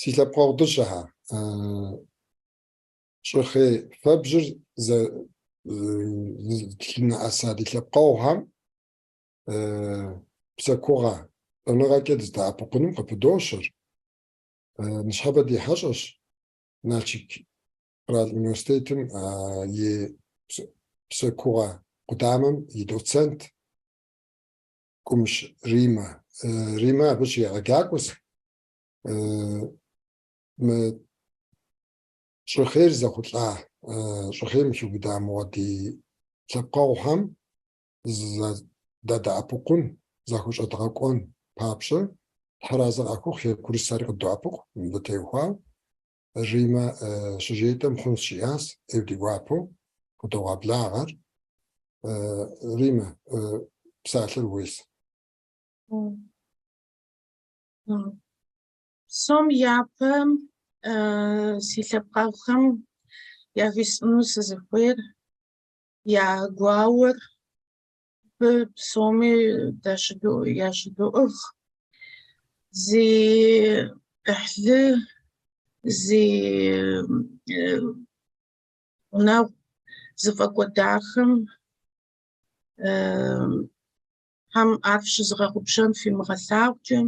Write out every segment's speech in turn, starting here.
Си лъэпкъэгъу дыщэхэ, щӏыхъей фэбжьыр зылъынэӏэса ди лъэпкъэгъухэм псэкугъэ щӏэныгъэкӏэ дыздэӏэпыкъуным къыпыдощэр. Ныщхьэбэ ди хьэщӏэщ Налшык къэрал университетым и псэкугъэ къудамэм и доцент Кӏумыщ Римэ. Римэ абы щыегъэджакӏуэщ. Мы щӏыхъейр зэхъулӏа, щӏыхъейм хиубыда мыгъуэ ди лъэпкъэгъухэм дадэӏэпыкъун, захущӏэдгъэкӏуэн папщӏэ, Тхьэразэ къахухъу, хэкурысхэри къыддоӏэпыкъу мыбы теухуауэ. Римэ щыжетӏэм хъунщ жиӏащ, ӏейуэ ди гуапэу къыдогъэблагъэр. Римэ, псалъэр ууейщ. Псом япэ си лъэпкъэгъухэм яжесӏэну сызыхуейр я гуауэр абы псоми ящыдоӏыгъ. Зи ӏыхьлы, зи гъунэгъу зыфӏэкӏуэдахэм Тхьэм ар фщызыгъэгъупщэн фимыгъэлъагъукӏэ,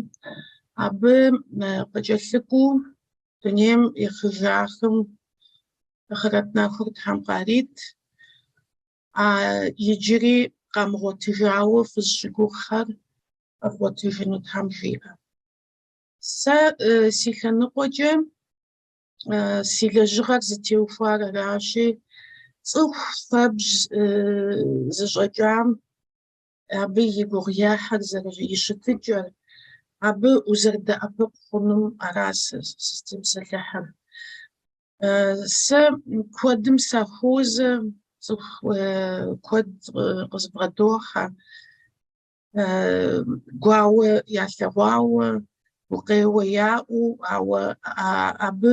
абы къыкӏэлъыкӏуэу дунейм ехыжахэм ахърэт нэхур Тхьэм къарит. А иджыри къамыгъуэтыжауэ фызыщыгугъхэр къэвгъуэтыжыну Тхьэм жиӏэ. Сэ си лъэныкъуэкӏэ си лэжьыгъэр зытеухуар аращи, цӏыху фэбжь зыщӏэкӏам абы и гугъуехьыр и щытыкӏэр, абы узэрыдэӏэпыкъу хъунум ара сызытепсэлъыхьыр. Сэ куэдым сахуозэ, цӏыху куэд къызбгъэдохьэ, гуауэ ялъэгъуауэ, гукъеуэ яӏэу, ауэ абы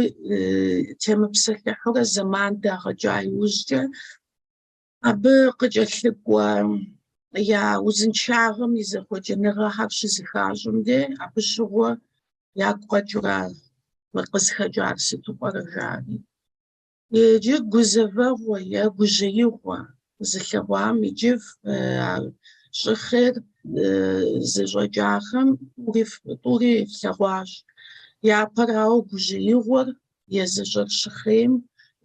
темыпсэлъыхьурэ зэман дагъэкӏа иужькӏэ абы къыкӏэлъыкӏуэ я узыншагъэм и зэхъуэкӏыныгъэхэр щызыхащӏэм де абы щыгъуэ ягу къэкӏыурэ мыр къызыхэкӏар сыту пӏэрэ жари. Иджы гузэвэгъуэ е гужьеигъуэ зылъэгъуам иджы щӏыхъейр зыщӏэкӏахэм тӏури флъэгъуащ. Япэрауэ гужьеигъуэр езы щӏыр щыхъейм,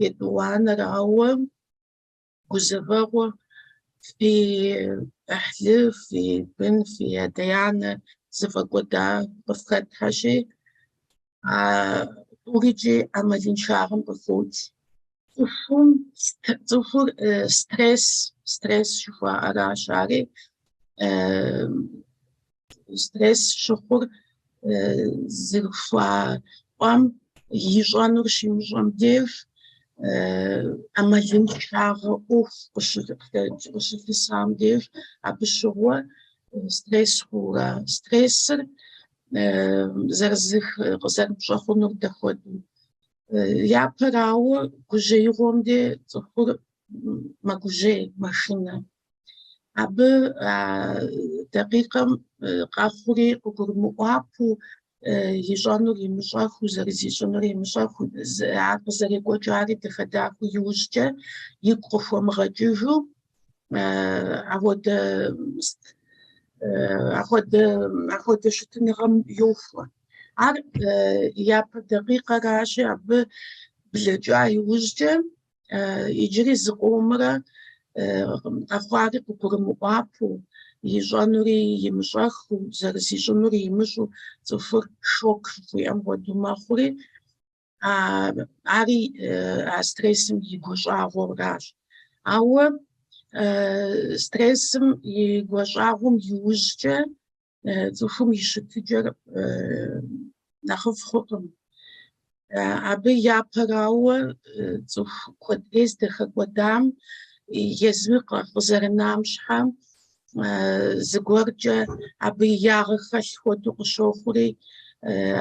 етӏуанэрауэ гузэвэгъуэ фи ӏыхьлы, фи бын, фи адэ-анэ зыфӏэкӏуэда къыфхэтхэщи, а тӏурикӏи ӏэмалыншагъэм къыхокӏ. Цӏыхум цӏыхур стресс, стресс жыхуаӏэращ ари. Стресс щыхъур зэрыхуа пӏэм ищӏэнур щимыщӏэм деж ӏэмалыншагъэ ӏуэху къыщылъысам деж абы щыгъуэ стресс хъуура. Стрессыр къызэрыпщӏэ хъунур дапхуэдэу. Япэрауэ, гужьеигъуэм де цӏыхур мэгужьей, мэшынэ. Абы а дакъикъэм къэхъури къыгурымыӏуапэу, ищӏэнур имыщӏэхыу, зэрызищӏынур имыщӏэхыу, ар къызэрекӏуэкӏари дахэ-дахэу иужькӏэ игу къыхуэмыгъэкӏыжу, апхуэдэ щытыныгъэм йохуэ. Ар япэ дакъикъэращи, абы блэкӏа иужькӏэ иджыри зыкъомрэ къэхъуари къыгурымыӏуапэу, ищӏэнури имыщӏэхыу, зэрызищӏынури имыщӏэу цӏыхур шок жыхуиӏэм хуэдэу мэхъури, ари а стрессым и гуащӏагъуэращ. Ауэ стрессым и гуащӏагъуэм иужькӏэ цӏыхум и щытыкӏэр нэхъыфӏ хъукъым. Абы япэрауэ цӏыху куэд ӏей здэхэкӏуэдам, езыр къызэрынам щхьэ зыгуэркӏэ абы и ягъэ хэлъ хуэдэу къыщохъури,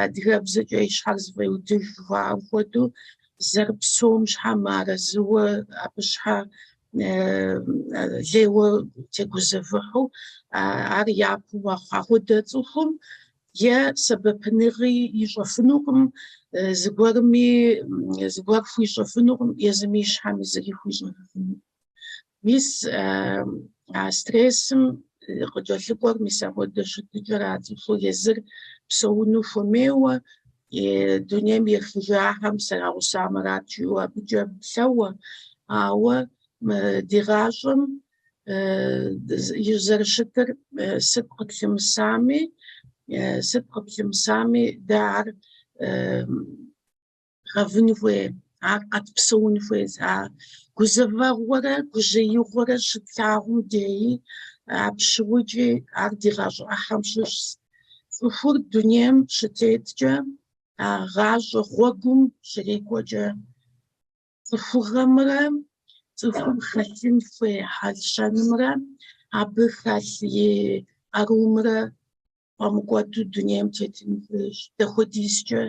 адыгэбзэкӏэ и щхьэр зыфӏеудыж жыхуаӏэм хуэдэу, зэрыпсэум щхьэ мыарэзыуэ, абы щхьэ лейуэ тегузэвыхьу, ар япэу мэхъу. Апхуэдэ цӏыхум Е сэбэпыныгъи ищӏэфынукъым, зыгуэрми зыгуэр хуищӏэфынукъым, езыми и щхьэми зыри хуищӏэфынукъым. Мис а стрессым къыкӏэлъыкӏуэр мис апхуэдэ щытыкӏэра, цӏыхур езыр псэуну хуэмейуэ, дунейм ехыжахэм срагъусам арат жиӏэу абыкӏэ плъэуэ, ауэ ди гъащӏэм зэрыщытыр сыт къытлъымысами, сыт къытлъымысами дэ ар гъэвын хуей, ар къэтпсэун хуей. А гузэвэгъуэрэ гужьеигъуэрэ щытлъагъум деи, апщыгъуикӏи ар ди гъащӏэ ӏыхьэм щыщщ. Цӏыхур дунейм щытеткӏэ, а гъащӏэ гъуэгум щрикӏуэкӏэ, цӏыхугъэмрэ цӏыхум хэлъын хуей хьэл-щэнымрэ абы хэлъ и къарумрэ фӏэмыкӏуэду дунейм тетын хуейщ, дапхуэдизкӏэ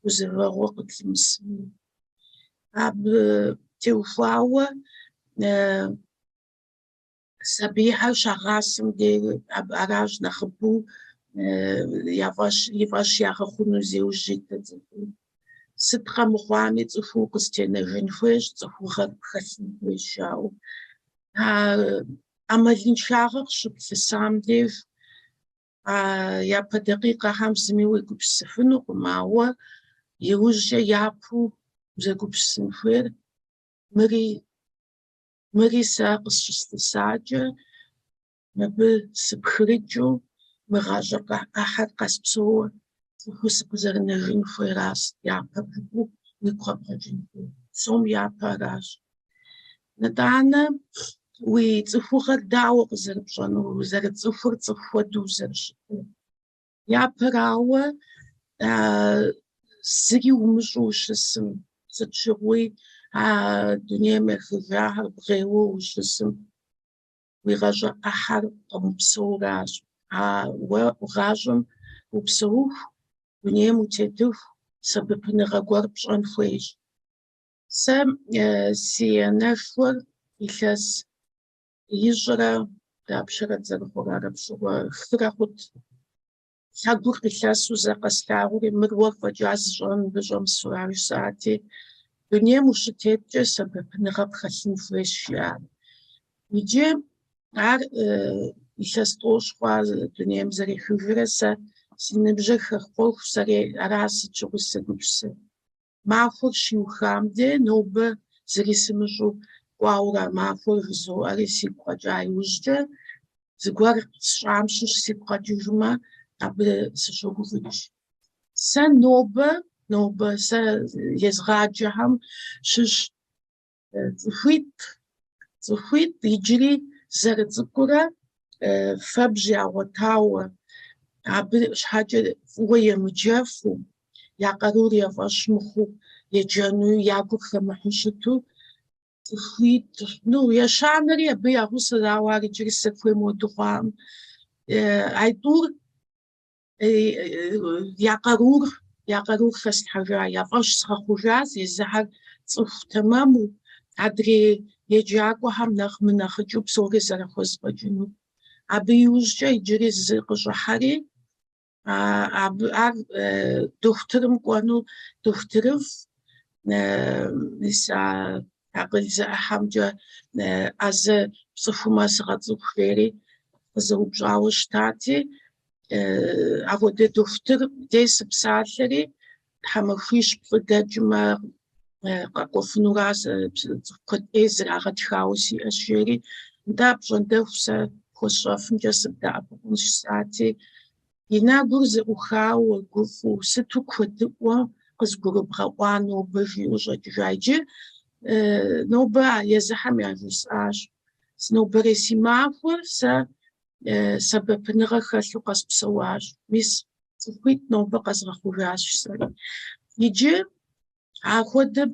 гузэвэгъуэ къытлъымысми. Абы теухуауэ сабийхэр щагъасэм дей аращ нэхъыбэу я фӏэщ, и фӏэщ ягъэхъуну зиужь итыр цӏыхум. Сыт къэмыхъуами цӏыхуу къызэтенэжын хуейщ, цӏыхугъэр пхэлъын хуейщ жаӏэу. А ӏэмалыншагъэ къыщыплъысам деж а япэ дакъикъэхэм зыми уегупсысыфынукъым, ауэ иужькӏэ япэу узэгупсысын хуейр мыри Мыри сэ къысщыслъысакӏэ, мыбы сыпхрыкӏыу, мы гъащӏэ ӏыхьэр къэспсэууэ цӏыхуу сыкъызэрынэжын хуейращ япэ жыпӏэу уигу къэбгъэкӏын хуейр. Псом япэ аращ. Нытӏанэ уи цӏыхугъэр дауэ къызэрыпщӏэнур, узэрыцӏыхур цӏыху хуэдэу узэрыщытыр? Япэрауэ, зыри умыщӏэу ущысым, сыт щыгъуи а дунейм ехыжахэр бгъейуэ ущысым, уи гъащӏэ ӏыхьэр къэмыпсэуращ. А уэ гъащӏэм упсэуху, дунейм утетыху, сэбэпыныгъэ гуэр пщӏэн хуейщ. Сэ си анэшхуэр илъэс ищӏрэ дапщэрэт зэрыхъур ар абы щыгъуэ хырэ хъут. Лъэгур къилъэсу зэ къэслъагъури, мыр уэр фӏэкӏа зыщӏэн мыбы щӏэмысу ара жысӏати, дунейм ущытеткӏэ сэбэпыныгъэ пхэлъын хуейщ, жиӏар. Иджы ар илъэс тӏощӏ хъуа дунейм зэрехыжрэ сэ си ныбжьыр хэхъуэху сэри ара сыт щыгъуи сызэгупсысыр. Махуэр щиухам де нобэ зыри сымыщӏу кӏуауэра махуэр жызоӏэри сигу къэкӏа иужькӏэ, зыгуэр сщӏам щыщ сигу къэкӏыжмэ, абы сыщогуфӏыкӏ. Сэ нобэ, нобэ сэ езгъаджэхэм щыщ цӏыхуитӏ, цӏыхуитӏ иджыри зэрыцӏыкӏурэ фэбжь ягъуэтауэ, абы щхьэкӏэ фӏыуэ емыджэфу, я къарур я фӏэщ мыхъуу, еджэну я гур хэмыхьу щыту цӏыхуитӏ, ну, ещанэри абы я гъусэт, ауэ ар иджыри сызэрыхуейм хуэдэу хъуакъым. Айтӏур я къарур, я къарур хэслъхьэжа, я фӏэщ згъэхъужащ езыхэр цӏыху тэмэму, адрей еджакӏуэхэм нэхъ мынэхъыкӏыу псори зэрахуэзэфӏэкӏынур. Абы иужькӏэ иджыри зы къыщӏыхьэри, абы ар дохутырым кӏуэну дохутырыфӏ, мис а акъыл зэӏыхьэмкӏэ ӏэзэ пцӏыхумэ сыгъэцӏыху жери къызэупщӏауэ щытати, апхуэдэ дохутыр дей сыпсалъэри, тхьэмахуищ-плӏы дэкӏмэ къэкӏуэфынура, цӏыху куэд ӏей зрагъэтхауэ сиӏэщ жери, нтӏэ апщӏондэху сэ пхуэсщӏэфымкӏэ сыбдэӏэпыкъунщ жысӏати, и нэгур зэӏухауэ, гуфӏэу, сыту куэдыӏуэ къызгурыбгъэӏуа нобэ жиӏэу щӏэкӏыжа. Иджы нобэ езыхьэм яжесӏащ. Нобэрей си махуэр сэ сэбэпыныгъэ хэлъу къэспсэуащ. Мис цӏыхуитӏ нобэ къэзгъэхъужащ жысӏэри. Иджы ахуэдэ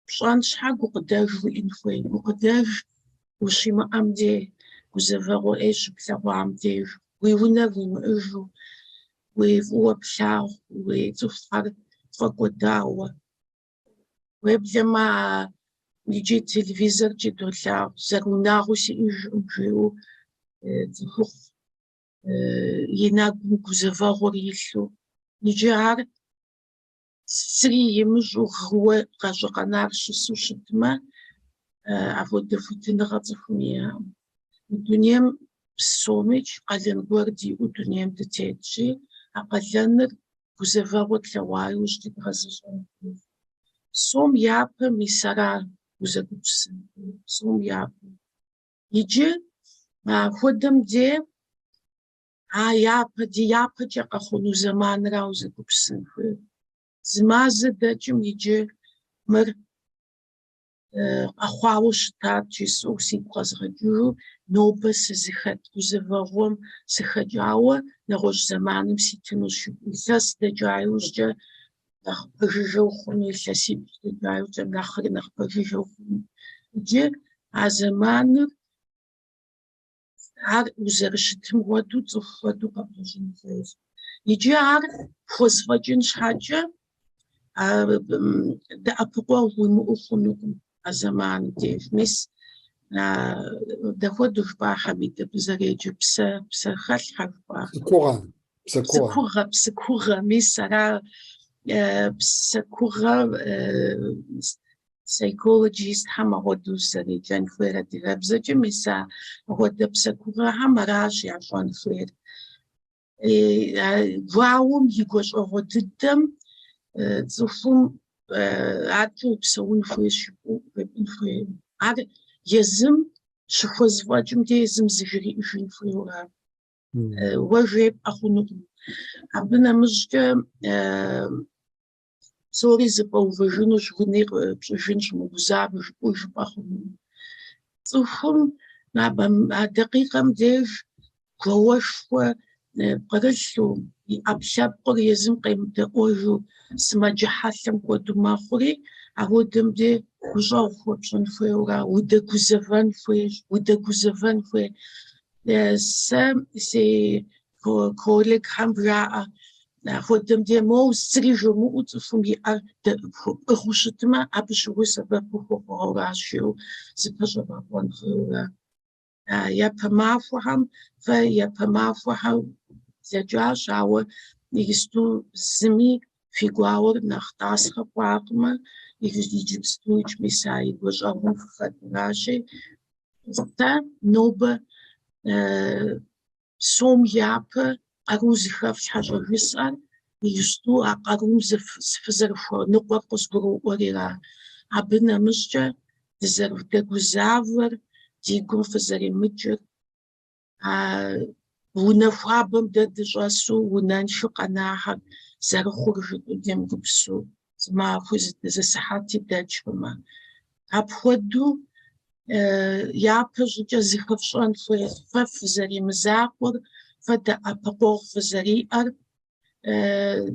пщӏэн щхьэ гукъыдэж уиӏэн хуей. Гукъыдэж ущимыӏэм дей, гузэвэгъуэ ӏей щыплъэгъуам деж, уи унэр уимыӏыжу, уи фӏыуэ плъагъу, уи цӏыхухэр пфӏэкӏуэдауэ. Уеблэмэ, иджы телевизоркӏи долъагъу, зэрыунагъуэу сиӏэжкъым жиӏэу цӏыхухъу. И нэгум гузэвэгъуэр илъу. Иджы ар зыри имыщӏу гъыуэ къэщӏыкъэнар щысу щытмэ, апхуэдэ хуитыныгъэ цӏыхум иӏэкъым. Мы дунейм псомикӏ къалэн гуэр диӏэу дунейм дытетщи, а къалэныр гузэвэгъуэ тлъэгъуа иужькӏэ дгъэзэщӏэн хуейщ. Псом япэ мис ара узэгупсысын хуейр, псом япэ. Иджы апхуэдэм де а япэ, ди япэкӏэ къэхъуну зэманыра узэгупсысын хуейр. Зы мазэ дэкӏым иджы мыр къэхъуауэ щытат жысӏэу сигу къэзгъэкӏыжу, нобэ сызыхэт гузэвэгъуэм сыхэкӏауэ нэгъуэщӏ зэманым ситынущ. Илъэс дэкӏа иужькӏэ нэхъ пэжыжьэу хъуну, илъэсипщӏ дэкӏа иужькӏэ нэхъри нэхъ пэжыжьэу хъуну. Иджы а зэманыр ар узэрыщытым хуэдэу, цӏыху хуэдэу къэбгъэщӏын хуейщ. Иджы ар пхуэзэфӏэкӏын щхьэкӏэ дэӏэпыкъуэгъу уимыӏэу хъунукъым а зэманым деж. Мис дапхуэдэу жыпӏа, Хьэмид, абы зэреджэр псэ, псэхэлъхьэ жыпӏа? Псэкугъэ, псэкугъэ. Псэкугъэ, псэкугъэ, мис ара псэкугъэ психологистхэм апхуэдэу зэреджэн хуейр адыгэбзэкӏэ, мис апхуэдэ псэкугъэхэм аращ ящӏэн хуейр. Гуауэм и гуащӏэгъуэ дыдэм цӏыхум адэкӏэ упсэун хуейщ жыпӏэу жепӏэн хуейкъым. Ар езым щыхуэзэфӏэкӏым де езым зыжриӏэжын хуейуэ ара. Уэ жепӏэ хъунукъым. Абы нэмыщӏкӏэ псори зэфӏэувэжынущ, уни пщӏыжынщ, умыгузавэ жыпӏэу жыпӏэ хъунукъым. Цӏыхум а дакъикъэм деж гуауэшхуэ пкърылъу, и ӏэпкълъэпкъыр езым къемыдэӏуэжу, сымаджэ хьэлъэм хуэдэу мэхъури, апхуэдэм де гущӏэгъу хуэпщӏын хуейуэра, удэгузэвэн хуейщ, удэгузэвэн хуей. Сэ си коллегхэм жаӏэ, апхуэдэм де моуэ зыри жомыӏэу цӏыхум и ӏэр пӏыгъыу щытмэ, абы щыгъуи сэбэп ухуэхъугъэуращ жиӏэу зыпэщӏэбгъэкъуэн хуейуэра. Япэ махуэхэм, фэ япэ махуэхэм блэкӏащ, ауэ иджыпсту зыми фи гуауэр нэхъ тӏасхъэ хъуакъымэ, иджыпстуикӏ мис а и гуащӏэгъуэм фыхэтыращи, сэ нобэ псом япэ къару зыхэфлъхьэ щӏыжысӏэр, иджыпсту а къарум фызэрыхуэныкъуэр къызгуроӏуэрира. Абы нэмыщӏкӏэ дызэрыдэгузавэр, ди гум фызэримыкӏыр, а унэ хуабэм дэ дыщӏэсу унэншэу къэнахэр зэрыхъур жытӏэу демыгупсысу зы махуи зы сыхьэти дэкӏкъымэ. Апхуэдэу япэ щӏыкӏэ зыхэфщӏэн хуейр фэ фызэримызакъуэр, фэ дэӏэпыкъуэгъу фызэриӏэр.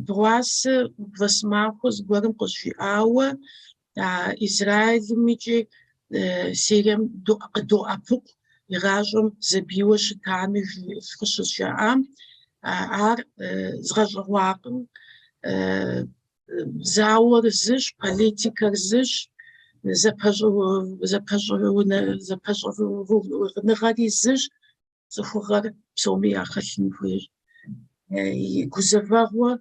Дыгъуасэ вэсмахуэ зыгуэрым къызжиӏауэ, Израилым икӏи Сирием къыдоӏэпыкъу игъащӏэм зэбийуэ щытами къыщызжаӏам, ар згъэщӏэгъуакъым. Зауэр зыщ, политикэр зыщ, зэпэщӏэувэныгъэри зыщ, цӏыхугъэр псоми яхэлъын хуейщ. Гузэвэгъуэ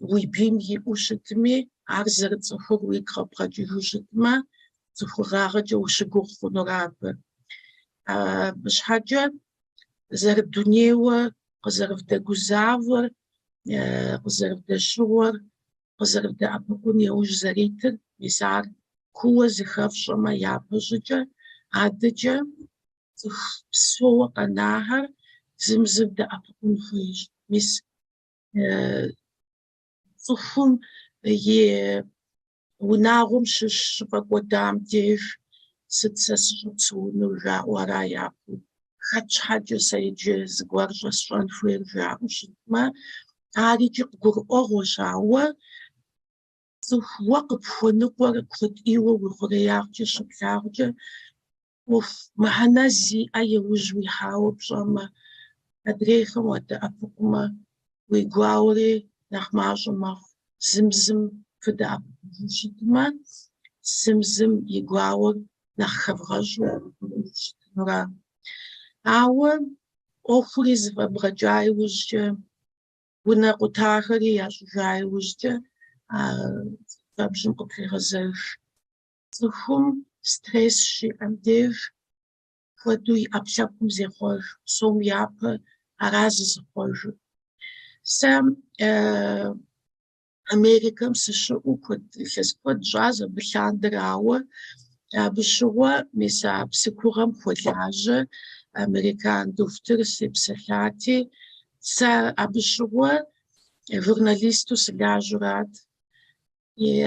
уи бийм иӏэу щытми, ар зэрыцӏыхур уигу къэбгъэкӏыжу щытмэ, цӏыхугъагъэкӏэ ущыгугъ хъунура абы. Абы щхьэкӏэ зэрыдунейуэ къызэрывдэгузавэр, къызэрывдэщыгъуэр, къызэрывдэӏэпыкъун яужь зэритыр, мис ар кууэ зыхэфщӏэмэ япэ щӏыкӏэ, адэкӏэ цӏыху псэууэ къэнахэр зым зым дэӏэпыкъун хуейщ. Мис цӏыхум и унагъуэм щыщ щыфӏэкӏуэдам деж сыт сэ сыщӏэпсэунур жаӏэу ара япэу. Хэт щхьэкӏэ сэ иджы зыгуэр щӏэсщӏэн хуейр жаӏэу щытмэ, ар икӏи къыгурыӏуэгъуэщ, ауэ цӏыху уэ къыпхуэныкъуэр куэдӏейуэ уи хъуреягъкӏэ щыплъагъукӏэ, ӏуэху мыхьэнэ зиӏэ иужь уихьауэ пщӏэмэ, адрейхэм уадэӏэпыкъумэ, уи гуауэри нэхъ мащӏэ мэхъу. Зым зым фыдэӏэпыкъужу щытмэ, зым зым и гуауэр нэхъ хэвгъэщӏу щытынура. Ауэ ӏуэхури зэфӏэбгъэкӏа иужькӏэ, унэ къутахэри ящӏыжа иужькӏэ а фэбжьым къытрегъэзэж. Цӏыхум стресс щиӏэм деж хуэдэу и ӏэпкълъэпкъым зехъуэж, псом япэ ара зызыхъуэжыр. Сэ Америкэм сыщыӏэу куэд, илъэс куэд щӏащ абы лъандэрэ, ауэ абы щыгъуэ мис а псыкугъэм хуэлажьэ американ дохутыр сепсэлъати, сэ абы щыгъуэ журналисту сылажьэурат.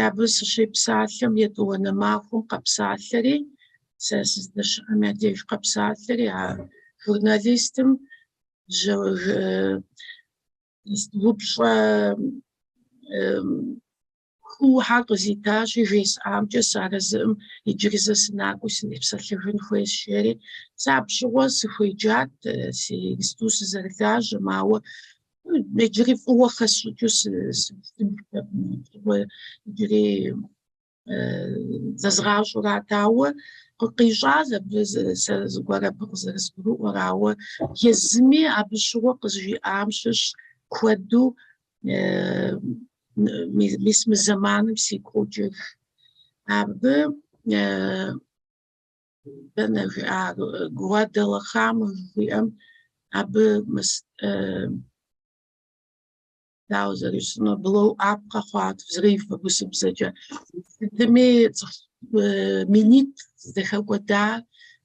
Абы сыщепсалъэм етӏуанэ махуэм къэпсалъэри, сэ сыздэщыӏэм я деж къэпсалъэри, а журналистым упщӏэ куухэр къызитащи, жесӏамкӏэ сыарэзыӏым, иджыри зэ сынакӏуэу сынепсэлъэжын хуейщ, жери. Сэ абы щыгъуэ сыхуеджат си иджыпсту сызэрылажьэм, ауэ иджыри фӏыуэ хэсщӏыкӏыу иджыри зэзгъащӏэрат, ауэ къищӏащ абы сэ зыгуэр абы къызэрызгурыӏуэр, ауэ езыми абы щыгъуэ къызжиӏам щыщ куэду мис мы зэманым сигу къокӏыж. Абы дэнэ жиӏа Гуадалахама жыхуиӏэм абы дауэ зэрыжысӏэнур, blow up къэхъуат, взрыв урысыбзэкӏэ. Сытми цӏыху минитӏ здэхэкӏуэда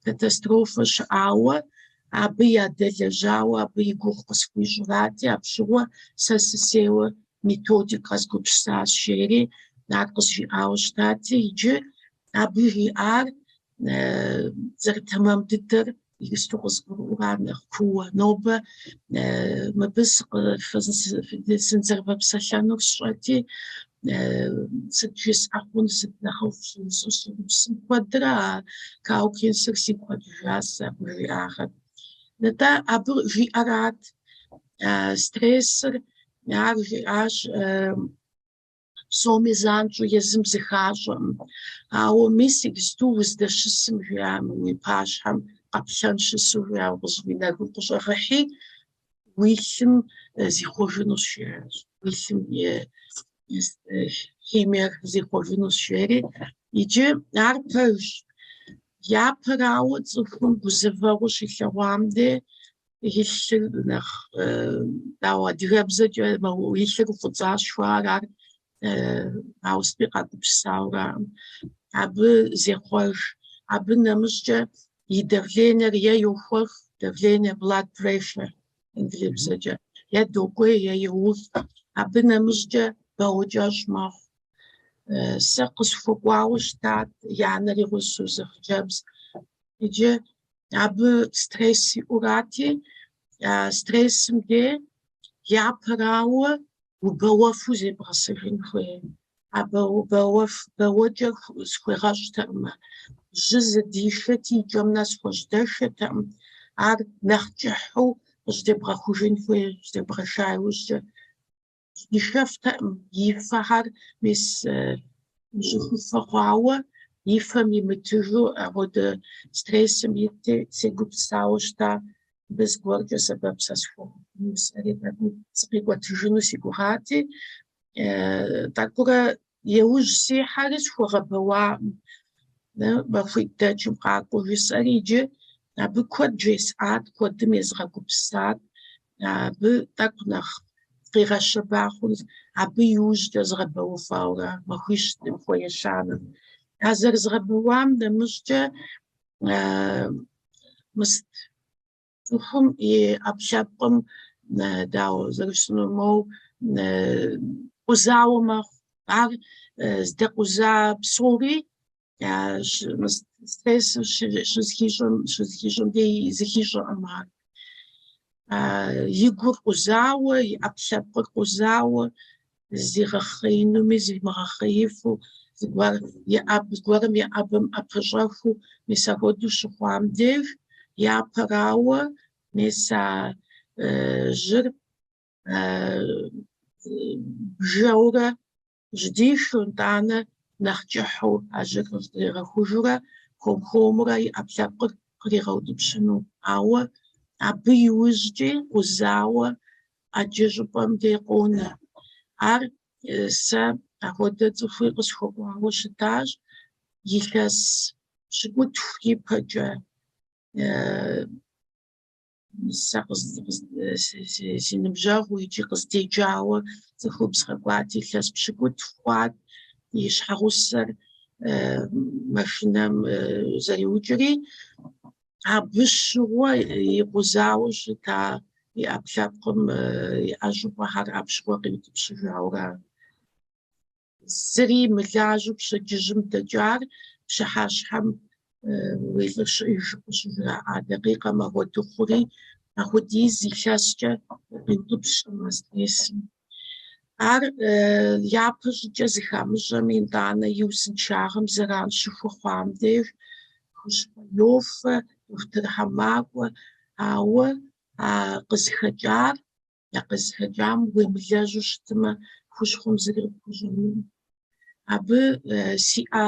катастрофэ щыӏауэ, абы ядэлэжьауэ, абы и гугъу къысхуищӏырати, абы щыгъуэ сэ сысейуэ методик къэзгупсысащ, жери ар къызжиӏауэ щытати, иджы абы жиӏар зэрытэмэм дыдэр иджыпсту къызгурыӏуар нэхъ кууэ. Нобэ мыбы сынызэрывэпсэлъэнур сщӏэти, сыт жысӏэ хъун, сыт нэхъыфӏ жысӏэу сегупсысын куэдрэ а Каукинсыр сигу къэкӏыжащ абы жиӏахэр. Нтӏэ, абы жиӏэрат стрессыр, ар жиӏащ псоми занщӏэу езым зыхащӏэкъым. Ауэ мис иджыпсту уздэщысым жиӏа мы уи пащхьэм къаплъэн щысу жиӏа уи нэгум къыщӏэгъыхьи, уи лъым зихъуэжынущ жиӏащ. Уи лъым и химиер зихъуэжынущ жери. Иджы ар пэжщ. Япэрауэ цӏыхум гузэвэгъуэ щилъэгъуам де и лъыр нэхъ, дауэ адыгэбзэкӏэ и лъыр уфӏыцӏащ жыхуаӏэр ар ауэ сытми къагупсысауэраӏым. Абы зехъуэж. Абы нэмыщӏкӏэ и давлениер е йохуэх, давление, blood pressure инглыбзэкӏэ, е докӏуей, е йоух. Абы нэмыщӏкӏэ бауэкӏэщӏ мэхъу. Сэ къысхуэкӏуауэ щытат и анэр и гъусэу зы хъыджэбз. Иджы абы стресс иӏурати, стрессым де япэрауэ убэуэфу зебгъэсэжын хуей. А бэуэкӏэ схуегъэщӏтэкъым. Жьы зыдишэти, и кӏэм нэс хуэжьдэшэтэкъым. Ар нэхъ кӏыхьу къыжьдебгъэхужын хуей, жьдебгъэша иужькӏэ. Ишэфтэкъым и фэхэр, мис щӏыхуфэ хъуауэ, и фэм имытыжу апхуэдэ стрессым итти, сегупсысауэ щыта, мыбы зыгуэркӏэ сэбэп сэ схуэхъуну жысӏэри тӏэкӏу сыкъикӏуэтыжыну си гугъати, тӏэкӏурэ иужь сихьэри схуэгъэбэуакъым. Махуитӏ дэкӏым къакӏуэ жысӏэри, иджы абы куэд жесӏат, куэдым езгъэгупсысат, абы тӏэкӏу нэхъ къигъэщэба хъун, абы иужькӏэ згъэбэуфауэрэ махуищ хуэ ещанэм. А зэрызгъэбэуам нэмыщӏкӏэ мыст цӏыхум и ӏэпкълъэпкъым дауэ зэрыжысӏэнур, моуэ къузауэ мэхъу. Ар здэкъуза псори стрессыр щызыхищӏэм дей зыхищӏэкъым ар. И гур къузауэ, и ӏэпкълъэпкъыр къузауэ, зигъэхъеинуми зимыгъэхъеифу, зыгуэрым еӏэбэм ӏэпэщӏэхуу, мис апхуэдэу щыхъуам деж, япэрауэ, мис а жьыр бжэурэ жьыдишу, нтӏанэ нэхъ кӏыхьу а жьыр къыжьэдригъэхужурэ, хуэм-хуэмурэ и ӏэпкълъэпкъыр къригъэутӏыпщыну. Ауэ Абы иужькӏи къузауэ ӏэджэ щӏыпӏэм дей къонэ. Ар сэ апхуэдэ цӏыхуи къысхуэкӏуауэ щытащ илъэс пщыкӏутху ипэкӏэ. Сэ си ныбжьэгъуу икӏи къыздеджауэ цӏыхубз къэкӏуат, илъэс пщыкӏутху хъуат, и щхьэгъусэр машинэм зэриукӏри, абы щыгъуэ икъузауэ щыта и ӏэпкълъэпкъым и ӏэ щӏыпӏэхэр абы щыгъуэ къиутӏыпщыжауэра. Зыри мылажьэу пщэдджыжьым дэкӏар пщыхьэщхьэм уи лӏыр щыӏэжкъым къыщыжраӏа дакъикъэм апхуэдэу хъури, апхуэдиз илъэскӏэ къиутӏыпщкъым а стрессым. Ар япэ щӏыкӏэ зыхамыщӏэми, итӏанэ и узыншагъэм зэран щыхуэхъуам деж хущхъуэ йофэ, дохутырхэм макӏуэ, ауэ а къызыхэкӏар, а къызыхэкӏам уемылэжьу щытмэ, хущхъуэм зыри къыпхуищӏэнукъым. Абы си ӏэ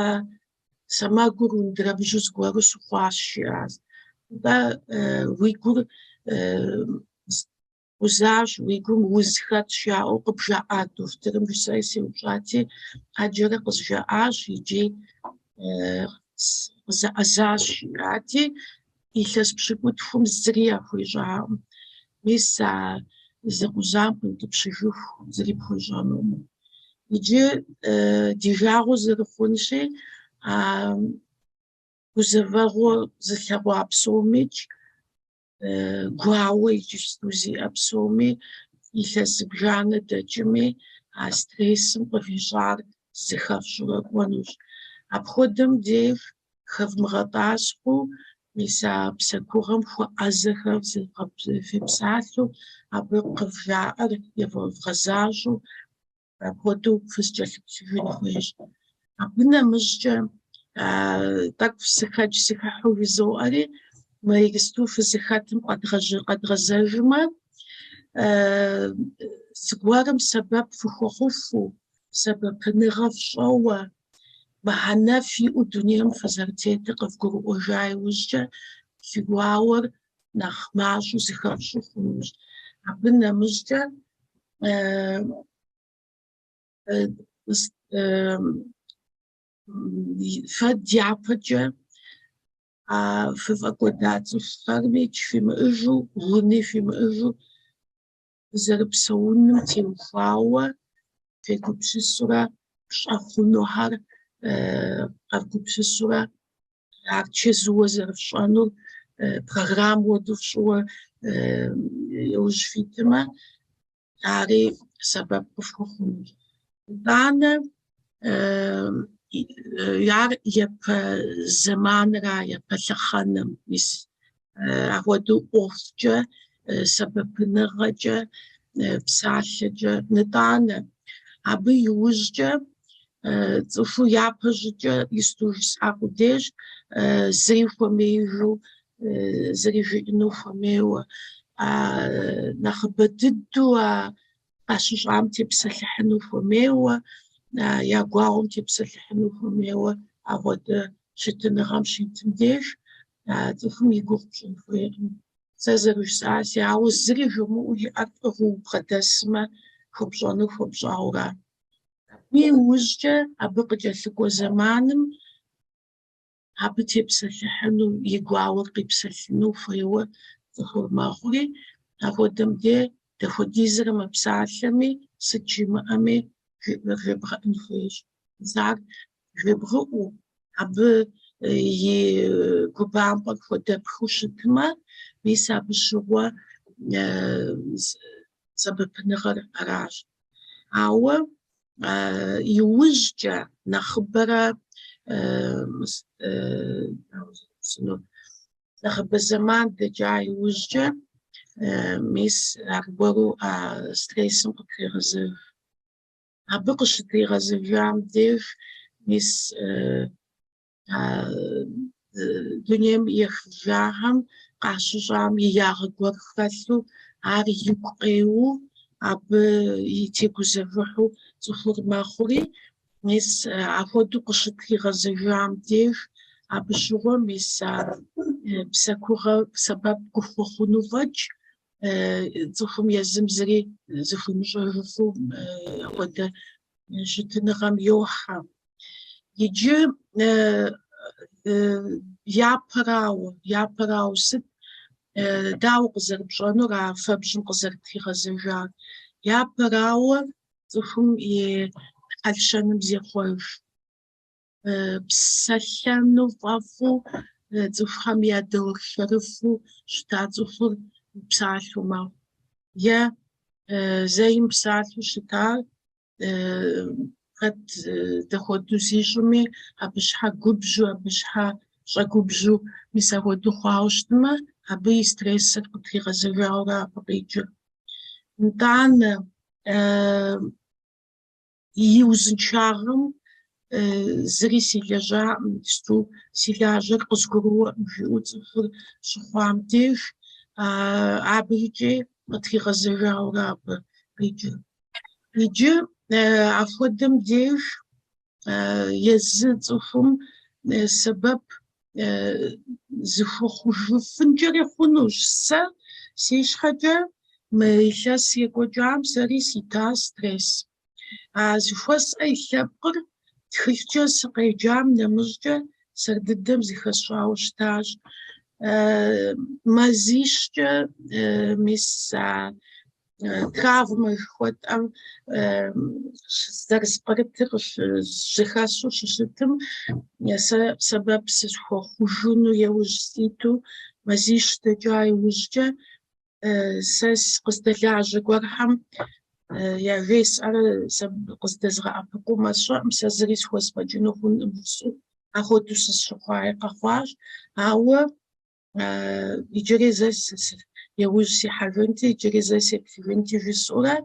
сэмэгур ундэрэбжьу зыгуэру сыхъуащ, жиӏащ. Нтӏэ, уи гур узащ, уи гум уз хэтщ жаӏэу къыбжаӏат дохутырым, жысӏэри сеупщӏати, ӏэджэрэ къызжаӏащ икӏи къызэӏэзащ, жиӏати, илъэс пщыкӏутхум зыри яхуещӏакъым. Мис а зэкъузам къиутӏыпщыжыху зыри пхуещӏэнукъым. Иджы ди жагъуэ зэрыхъунщи, а гузэвэгъуэ зылъэгъуа псомикӏ, гуауэ иджыпсту зиӏэ псоми, илъэс зыбжанэ дэкӏми, а стрессым къывищӏар зыхэфщӏурэ кӏуэнущ. Апхуэдэм деж хэвмыгъэтӏасхъэу, мис а псэкугъэм хуэӏэзэхэр фепсалъэу, абы къывжаӏэр евгъэзащӏэу, апхуэдэу фызыкӏэлъыплъыжын хуейщ. Абы нэмыщӏкӏэ тӏэкӏу сыхэкӏ сыхыхьэу жызоӏэри, мы иджыпсту фызыхэтым къэдгъэзэжмэ, зыгуэрым сэбэп фыхуэхъуфу, сэбэпыныгъэ фщӏэуэ, мыхьэнэ фиӏэу дунейм фызэрытетыр къывгурыӏуэжа иужькӏэ, фи гуауэр нэхъ мащӏэу зыхэфщӏэу хъунущ. Абы нэмыщӏкӏэ фэ дяпэкӏэ а фыфӏэкӏуэда цӏыхухэрмикӏ фимыӏэжу, уни фимыӏэжу фызэрыпсэуным теухуауэ фегупсысурэ пщӏэ хъунухэр къэвгупсысурэ ар чэзууэ зэрыфщӏэнур программэ хуэдэу фщӏыуэ иужь фитмэ, ари сэбэп къыфхуэхъунущ. Итӏанэ ар япэ зэманыра, япэ лъэхъэнэм, мис апхуэдэу ӏуэхукӏэ, сэбэпыныгъэкӏэ, псалъэкӏэ. Нытӏанэ, абы иужькӏэ цӏыхуу япэ щӏыкӏэ исту жысӏа къудейщ, зыри хуэмеижу, зыри жиӏэну хуэмейуэ. Нэхъыбэ дыдэу а къащыщӏам тепсэлъыхьыну хуэмейуэ, я гуауэм тепсэлъыхьыну хуэмейуэ апхуэдэ щытыныгъэм щитым деж цӏыхум и гугъу пщӏын хуейкъым. Сэ зэрыжысӏаси, ауэ зыри жумыӏэу и ӏэр пӏыгъыу убгъэдэсмэ, хуэпщӏэну хуэпщӏауэра. Абы иужькӏэ абы къыкӏэлъыкӏуэ зэманым абы тепсэлъыхьыну, и гуауэр къипсэлъыну хуейуэ цӏыхур мэхъури, апхуэдэм де дапхуэдизрэ мыпсалъэми, сыт жимыӏэми жебгъэӏын хуейщ. Ар жебгъэӏэу, абы и губампӏэр хуэдэпхыу щытмэ, мис абы щыгъуэ сэбэпыныгъэр аращ. Ауэ иужькӏэ нэхъыбэрэ нэхъыбэ зэман дэкӏа иужькӏэ мис аргуэру а стрессым къытрегъэзэж. Абы къыщытригъэзэжам деж мис дунейм ехыжахэм къащыщӏам и ягъэ гуэр хэлъу, ар игу къеуэу, абы и тегузэвыхьу цӏыхур мэхъури, мис апхуэдэу къыщытригъэзэжам деж Абы щыгъуэ мис а псэкугъэ сэбэп къыхуэхъуну фӏэкӏ, цӏыхум езым зыри зыхуимыщӏэжыфу апхуэдэ щытыныгъэм йохьэ. Иджы япэрауэ сыт, дауэ къызэрыпщӏэнур а фэбжьым къызэрытригъэзэжар? Япэрауэ цӏыхум и хьэл-щэным зехъуэж. Псэлъэну фӏэфӏу, цӏыхухэм ядэуэршэрыфу щыта цӏыхур мыпсалъэу мэхъу. Е зэи мыпсалъэу щытар хэт дэхуэдэу зищӏми, абы щхьэ губжьу, абы щхьэ щӏэгубжьу мис ахуэдэу хъуауэ щытмэ, абы и стрессыр къытригъэзэжауэра абы къикӏыр. Нтӏанэ и узыншагъэм зыри силэжьаӏым, иджыпсту си лажьэр къызгурыуэӏым жиӏэу цӏыхур щыхъуам деж, абы икӏи къытригъэзэжауэра абы къикӏыр. Иджы апхуэдэм деж езы цӏыхум сэбэп зыхуэхъужыфынкӏэри хъунущ. Сэ си щхьэкӏэ мы илъэс екӏуэкӏам сэри сита стресс. А зыхуэсӏэ и лъэпкъыр тхылъкӏэ сыкъеджам нэмыщӏкӏэ сэр дыдэм зыхэсщӏауэ щытащ. Мазищкӏэ мис а травмэ жыхуэтӏэм зэрыспкърытыр зыхэсщӏэу щыщытым, сэ сэбэп сызыхуэхъужыну яужь ситу мазищ дэкӏа иужькӏэ сэ къыздэлажьэ гуэрхэм яжесӏэрэ сэ къыздэзгъэӏэпыкъумэ сщӏэӏым, сэ зыри схуэзэфӏэкӏыну хъункъым жысӏэу ахуэдэу сызыщыхъуаи къэхъуащ. Ауэ иджыри зэ яужь сихьэжынти, иджыри зэ сеплъыжынти жысӏэурэ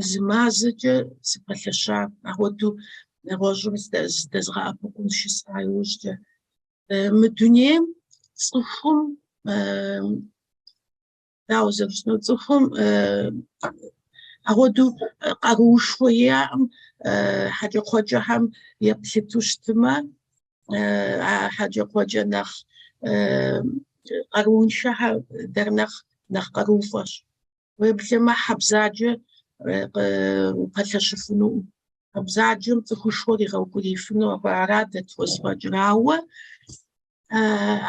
зы мазэкӏэ сыпэлъэща ахуэдэу нэгъуэщӏым зыдэзгъэӏэпыкъун жысӏа иужькӏэ. Мы дунейм цӏыхум дауэ зэрыжысӏэну, цӏыхум ахуэдэу къаруушхуэ иӏэкъым, хьэкӏэкхъуэкӏэхэм еплъыту щытмэ, а хьэкӏэкхъуэкӏэ нэхъ къарууншэхэр дэр нэхъ нэхъ къарууфӏэщ. Уеблэмэ хьэ бзаджэ упэлъэщыфынукъым. Хьэ бзаджэм цӏыхушхуэр игъэукӏуриифыну ара дэ тхузэфӏэкӏыр. Ауэ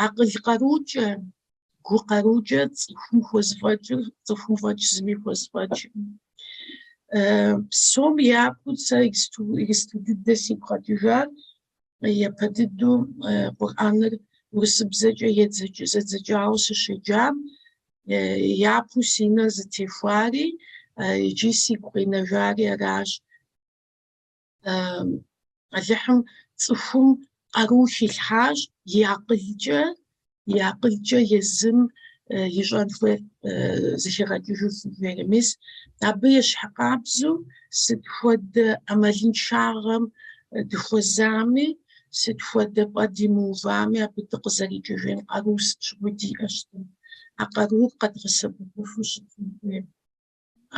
акъыл къарукӏэ, гу къарукӏэ цӏыхум хуэзэфӏэкӏыр, цӏыхум фӏэкӏ зыми хуэзэфӏэкӏкъым. Псом япэу сэ иджыпсту дыдэ сигу къэкӏыжар япэ дыдэу Къурӏэныр урысыбзэкӏэ зэдзэкӏауэ сыщеджам, япэу си нэр зытехуари, иджы сигу къинэжари аращ. Алыхьым цӏыхум къару хилъхьащ и акъылкӏэ, и акъылкӏэ езым ищӏэн хуейр зэхигъэкӏыжыфу жери. Мис абы ещхьыркъабзэу сыт хуэдэ ӏэмалыншагъэм дыхуэзами, сыт хуэдэ пӏэ димыувами, абы дыкъызэрикӏыжын къару сыт щыгъуи диӏэщ. А къарур къэдгъэсэбэпыфу щытын хуейр.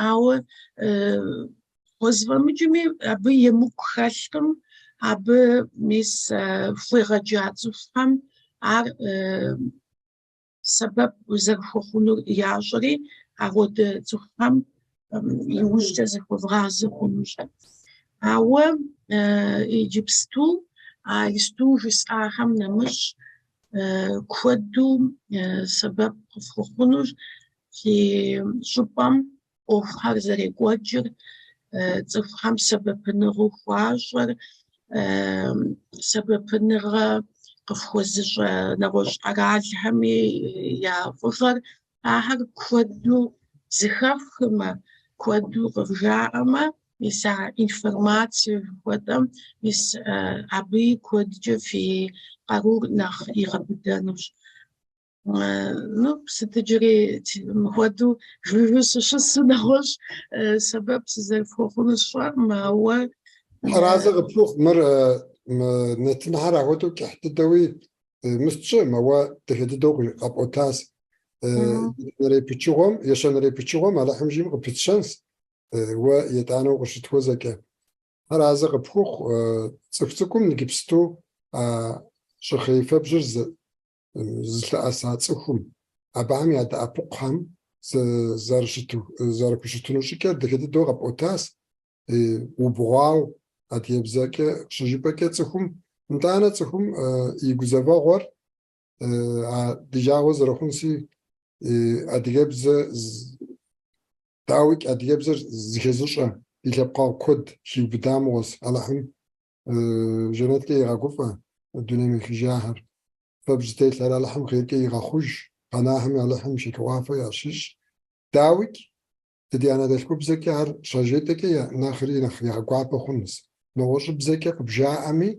Ауэ хуэзэфӏэмыкӏми, абы емыкӏу хэлъкъым, абы мис хуегъэджа цӏыхухэм ар сэбэп зэрыхуэхъунур ящӏэри, апхуэдэ цӏыхухэм иужькӏэ зыхуэвгъазэ хъунущ. Ауэ иджыпсту а исту жысӏахэм нэмыщӏ куэду сэбэп къыфхуэхъунущ фи щӏыпӏэм ӏуэхухэр зэрекӏуэкӏыр, цӏыхухэм сэбэпыныгъэу хуащӏэр, сэбэпыныгъэ къыфхуэзыщӏэ нэгъуэщӏ къэралхэми я фӏыгъэр, ахэр куэду зыхэфхмэ, куэду къывжаӏэмэ, мис а информацие жыхуэтӏэм, мис абыи куэдкӏэ фи къарур нэхъ игъэбыдэнущ. Ну, сыт иджыри мыхуэдэу жыжьэу сыщысу нэгъуэщӏ сэбэп сызэрыфхуэхъунур сщӏэркъым, ауэ Тхьэразэ къыпхухъу, мыр мы нэтынхэр ахуэдэу кӏыхь дыдэуи мыс тщӏым, ауэ дахэ дыдэу къэпӏуэтащ. Етӏуанэрей пычыгъуэм, ещанэрей пычыгъуэм Алыхьым жиӏэм къыпытщэнщ, уэ етӏанэ укъыщытхуэзэкӏэ. Тхьэразэ къыпхухъу, цӏыху цӏыкӏум иджыпсту. щӏыхъей фэбжьыр зылъэӏэса цӏыхум, абыхэм ядэӏэпыкъухэм зэрыхущытыну щӏыкӏэр дахэ дыдэу къэпӏуэтащ, убгъуау адыгэбзэкӏэ щыжыпӏэкӏэ цӏыхум, нтӏанэ цӏыхум и гузэвэгъуэр а ди жагъуэ зэрыхъунси, адыгэбзэ, дауикӏ, адыгэбзэр зыхэзыщӏэ ди лъэпкъэгъу куэд хиубыда мыгъуэс, Алыхьым жэнэткӏэ игъэгуфӏэ дунейм ехыжахэр. Фэбжь зытелъхэр Алыхьым хъеркӏэ игъэхъуж, къэнахэми Алыхьым шэчыгъуафӏэ ящищӏ. Дауикӏ, дэ ди анэдэлъхубзэкӏэ ар щажетӏэкӏэ нэхъри нэхъ ягуапэ хъунущ. Нэгъуэщӏыбзэкӏэ къыбжаӏэми,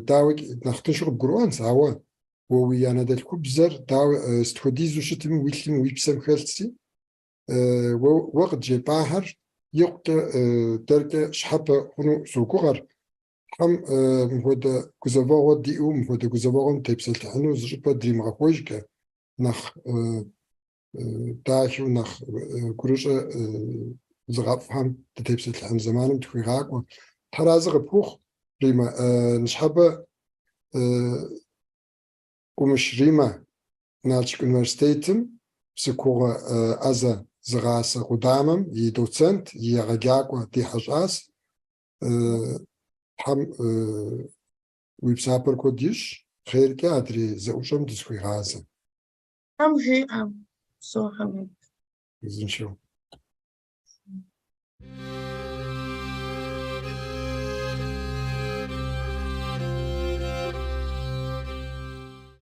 дауикӏ, нэхъ тыншу къыбгурыӏуэнщ, ауэ уэ уи анэдэлъхубзэр дауэ сыт хуэдизу щытми уи лъым, уи псэм хэлъси, уэ къыджепӏахэр икъукӏэ дэркӏэ щхьэпэ хъуну согугъэр. Тхьэм мыпхуэдэ гузэвэгъуэ диӏэу, мыпхуэдэ гузэвэгъуэм тепсэлъыхьыну зы щӏыпӏэ дримыгъэхуэжкӏэ, нэхъ дахэу, нэхъ гурыщӏэ зыгъэфӏхэм дытепсэлъыхьын зэманым тхуигъакӏуэ. Тхьэразэ къыпхухъу, Римэ. Ныщхьэбэ Кӏумыш Римэ Налшык университетым бзылъхугъэ ӏэзэ зыгъасэ къудамэм и доцент, и егъэджакӏуэ ди хьэщӏащ. Тхьэм уи псапэр куэд ищӏ, хъеркӏэ адрей зэӏущӏэм дызыхуигъазэ. Тхьэм жиӏэ, упсэу, Хьэмид. Узыншэу.